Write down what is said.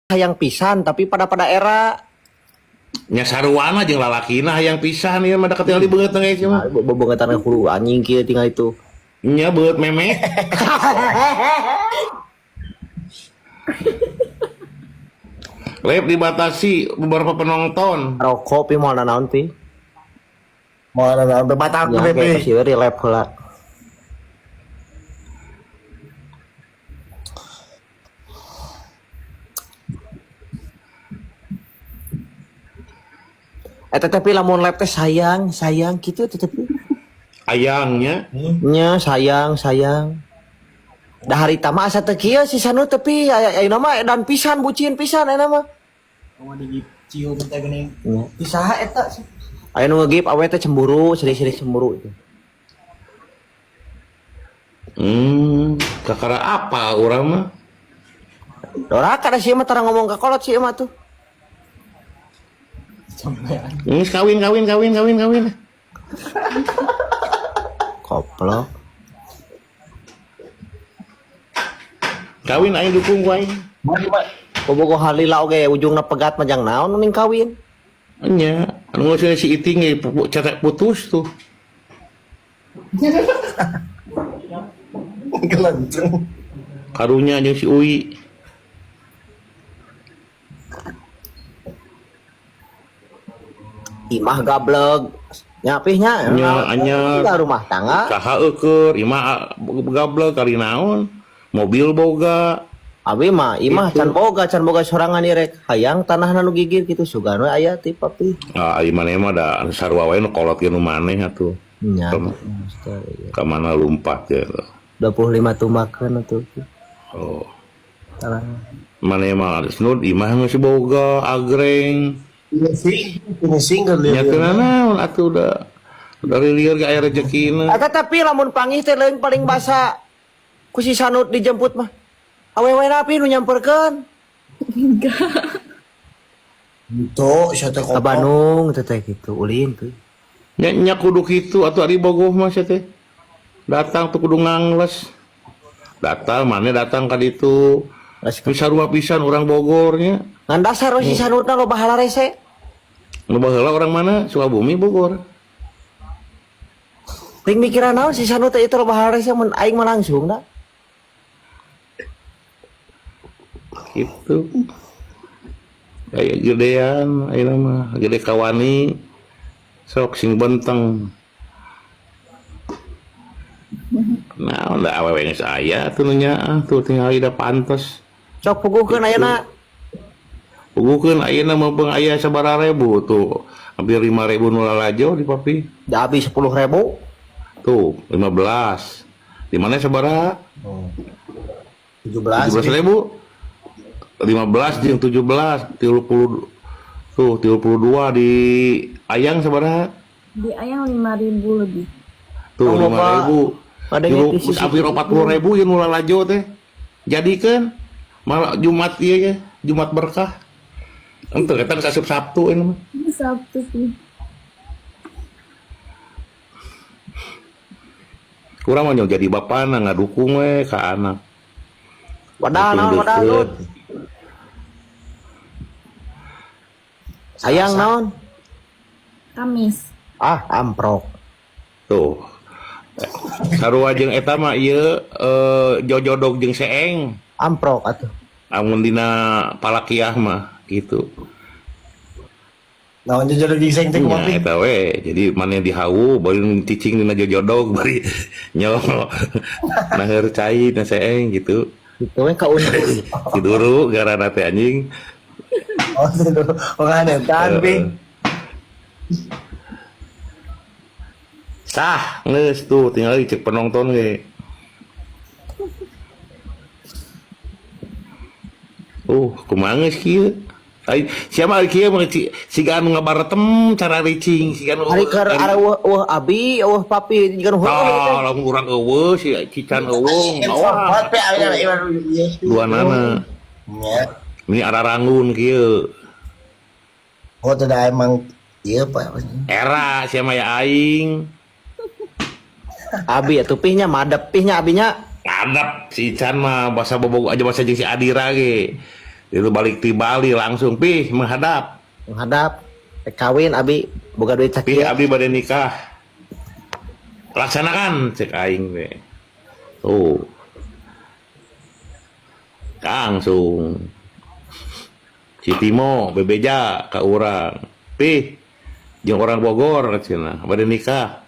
Hayang pisan tapi pada pada era Nya saruana jeung lalakina hayang pisan ieu mah da katingali beungeut teh ieu mah. Beungeutana hulu anjing kieu tinggal itu. Nya beungeut meme. Lep dibatasi beberapa penonton. Rokok pi moal naon pi. Moal naon teh batal Ya ku kayak pi. pasti we di lab heula. Eta tapi lamun lab teh sayang, sayang gitu teh tapi. Ayangnya. Nya sayang, sayang. Dah hari tama asa teu kieu si Sanu tapi ayeuna mah edan pisan bucin pisan ayeuna mah. Kamu dicium teh geuning. Nya. Saha eta sih? Aya nu ngegip awe teh cemburu, sedih-sedih cemburu itu. Kakara apa urang mah? Doraka da sieun mah tara ngomong ka kolot sieun mah tuh. Sampean. Geus kawin kawin kawin kawin kawin. Koplok. Kawin aing dukung ku aing. Bobogoh halila oge ujungna pegat mah jang naon nu ning kawin. Nya, anu geus si Iting ge cetek putus tuh. Kelenceng. Karunya jeung si Uwi. Imah gableg. Nyapihnya. Nya, anyar. Tinggal rumah tangga. Saha eueur, imah gableg kali naon? Mobil boga. Abi mah imah Gitu. can boga sorangan ieu rek hayang tanahna nu gigir kitu sugan we aya ti papi. Ah, ari maneh mah da sarua wae nu kolot ge nu maneh atuh. Nya. Ka mana lumpat ya. 25 tumakeun atuh. Oh. Talah. Maneh mah snud imah geus boga agreng. Finishing, finishing kan Nya lieur. teu naon atuh da dari lieur ge aya rezekina. Eta tapi lamun pangih teh leung paling basa ku si Sanut dijemput mah. Awewe api nu nyamperkeun. Enggak. Itu sia teh Ka koplok. Bandung teh teh gitu ulin tuh. Nya nya kudu kitu atuh ari bogoh mah sia teh. Datang tuh kudu ngangles. Datang maneh datang ka ditu. Bisa sarua pisan urang Bogornya. Ngan dasar we si Sanutna loba halarese. Nu baheula orang mana? Sukabumi Bogor. Ting mikiran naon si Sanut teh itu loba halarese mun aing mah langsung da. Gitu. Kayak gedean ayeuna mah, gede kawani. Sok sing benteng. Nah, da awewe geus aya tuh nu nyaah tuh tinggal da pantes. Sok puguhkeun ayeuna. Puguhkeun ayeuna mah beung aya sabaraha ribu tuh. Hampir 5.000 nu lalajo di papi. Da abi 10.000. Tuh, 15. Di mana sabaraha? Oh. 17. 17.000. 15 jeung 17, 30 tuh 32 di Ayang sabaraha? Di Ayang 5.000 lebih. Tuh, Oh, 5.000. Ada yang Tilu, di sisi hampir 40.000 jeung nu lalajo teh. Jadikeun malah Jumat ieu ya, Jumat berkah. Ente eta geus asup Sabtu ini mah. Ini Sabtu sih. Kurang mah jadi bapana ngadukung we ka anak. Wadah naon wadah Dukung naon. deket. Sayang naon? Kamis. Ah, amprok. Tuh. Sarua jeung eta mah ieu jojodog jeung seeng. Amprok atuh. Amun dina palakiah mah gitu. Naon jojodog jeung seeng teh kumaha Nya pi? eta we. Jadi maneh dihawu bari cicing dina jojodog bari nyo naheur cai na seeng gitu. Gitu we kauntung. Tiduru garana teh anjing. Oh, tidur. Oh, kan edan pi. Sah, geus tuh tinggal cek penonton ge. Kumaha geus kieu? Ai siapa ari kieu mah siga anu ngabaretem cara ricing, siga anu Ari keur ara eueuh abi, eueuh papi jiga nu heueuh teh. Tah, lamun urang eueuh si Cican eueuh, Sobat pi ayeuna ieu. Dua nana. Nya. Ini araranggun kieu. Oh, teu da emang ieu Pak. Era siapa ya aing. Abi atuh pihnya madep pihnya abinya. Madep si Ican mah bahasa bobogo aja bahasa jeung si Adira ge. Itu balik ti Bali langsung, "Pih, menghadap." Menghadap. Kawin abi boga duit "Pih, sakieu. Abdi bade nikah. Laksanakan," cek aing teh. Tuh. Langsung. Si Timo bebeja ka urang. "Pih, jeung orang Bogor," cenah, "bade nikah."